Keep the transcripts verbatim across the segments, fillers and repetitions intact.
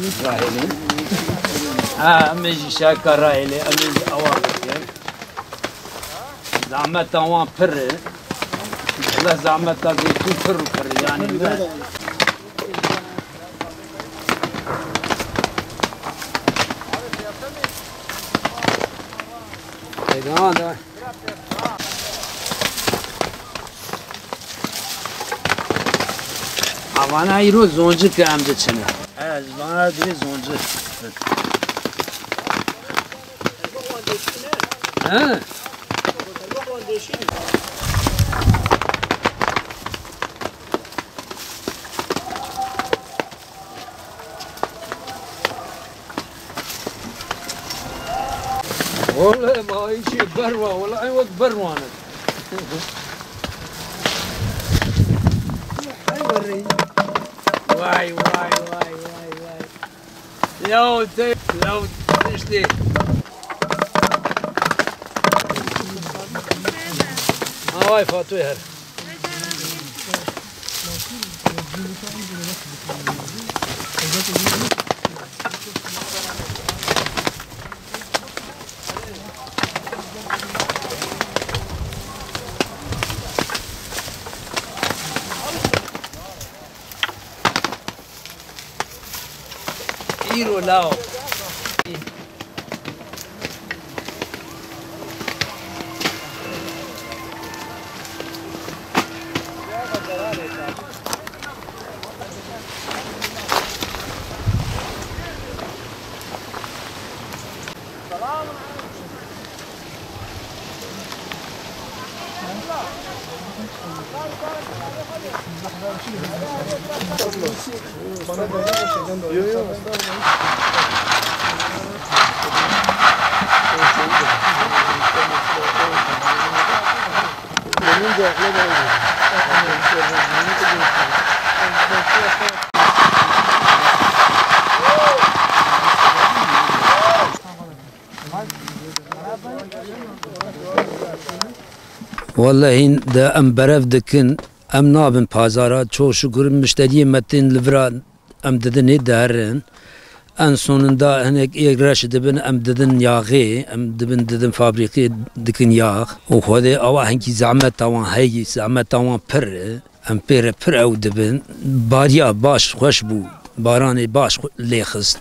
Rahêlê. Ha, em ê jî şerka rahêlê, em ê jî ewa bikin. Zehmeta wan pir e. Wele zehmeta zeytûn pir û pir e. Yani me Ê, devam, devam. Avana îro zoncik em diçine. He, ji vana divê zoncik. He. Wele ma îşê berwa, wele ew wek berwan e. Vay, vay, vay, vay, vay. Ya te, ya işte. Vay Fatoy her. Îro law. Wele hîn de em berev dikin, em nabin pazara. Çok şükür mişteriyê me tên li vira em didin ê diherin. En sonunda hinek ê reş dibin, em didin yaxê, em dibin didin fabrîkê dikin yax. Û Xwedê awa hinkî zehmeta wan heyî, zehmeta wan pir e. Em pê re pir ew dibin. Bariya baş xweş bû. Baranê baş xwe-, lê xist.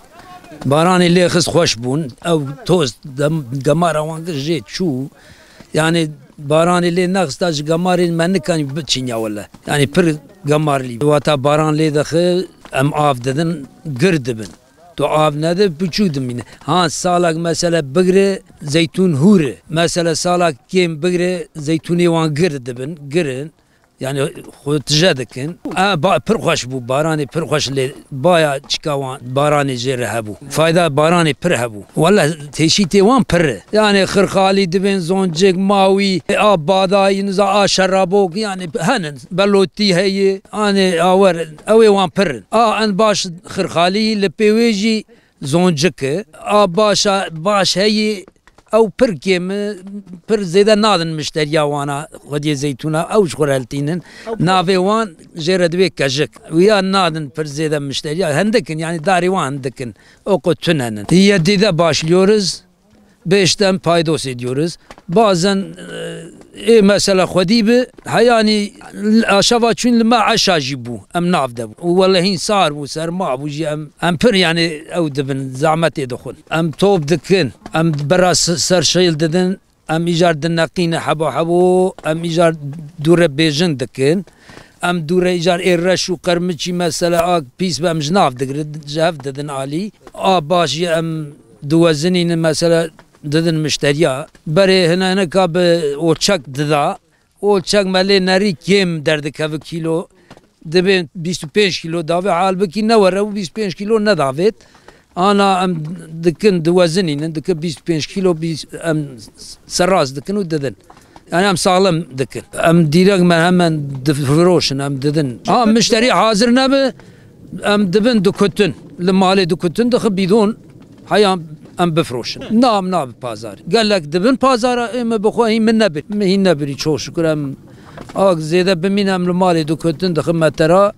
Baranê lê xist xweş bûn. Ew toz dem-, gemara wan kir jê çû. Yani baranê lê nexista ji gemarê me nikanî biçînya wele. Yani pir gemarlî. Wata baran lê dixi em av didin gir dibin. Tu av nede piçûk dimîne. Ha salak mesele bigire zeytûn hûr e. Mesele salak kêm bigire zeytûnê wan gir dibin, gir in. Yani xwe tije dikin. A, ba, pir xweş bû, baranê pir xweş lê baya çika wan baranê jê re hebû. Fayda baranê pir hebû. Wele teşîtê wan pir e. Yani xirxalî dibên zoncik, mawî, a badayî, niza a şerabok, yani henin. Belotî heye, anê awer, ew ê wan pir in. A en baş xirxalî li pê wê jî zoncik e. A başa, baş heye, ew pir kêm e, pir zêde nadin mişteriya wana xwediyê zeytûna, ew ji xwe re hiltînin. Navê wan jê re divê kejik. Wiya nadin pir zêde mişteriya. Hindik in, yani darê wan hindik in. O ku tune nin. Yedide başlıyoruz. Beşten paydos ediyoruz. Bazen, e, ê mesela xwedî bi, heyanî aşava çûn li me eşa jî bû, em nav de bû. Û wele hîn sar bû, serma bû jî em, em pir yani ew dibin, zehmetê dixwin. Em top dikin, em bera s-, ser şêl didin, em îcar dineqîne hebo hebo, em îcar dûre bêjin dikin. Em dûre îcar ê reş û qermiçî mesela a pîs be em ji nav digirin, ji hev didin alî. A baş jî em diwezinînin mesela didin mişteriya. Berê hine hineka bi olçek dida. Olçek me lê nerî kêm derdikeve kîlo. Dibê bîst û pênc kîlo davê, halbikî ne were û bîst û pênc kîlo nedavêt. Ana em dikin, diwezinînin, dikin bîst û pênc kîlo, bîst, em seraz dikin û didin. Yani em saxlem dikin. Em dîrek me hemen difiroşin, em didin. Ha, mişterî hazir nebe, em dibin dikutin. Li malê dikutin, dixi bîdon, heya em bifiroşin. Na em nabi pazarê. Gelek dibin pazara, ê me bi xwe hîn min nebir. Min hîn nebirî, çok şükür em ak zêde bimîn, em li malê dikutin, dixi metera.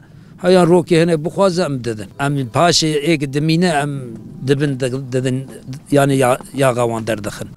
Heya rokê hene bixwaze em didin. Em paşê êk dimîne em dibin di- didin, yani ya- yaxa wan derdixin.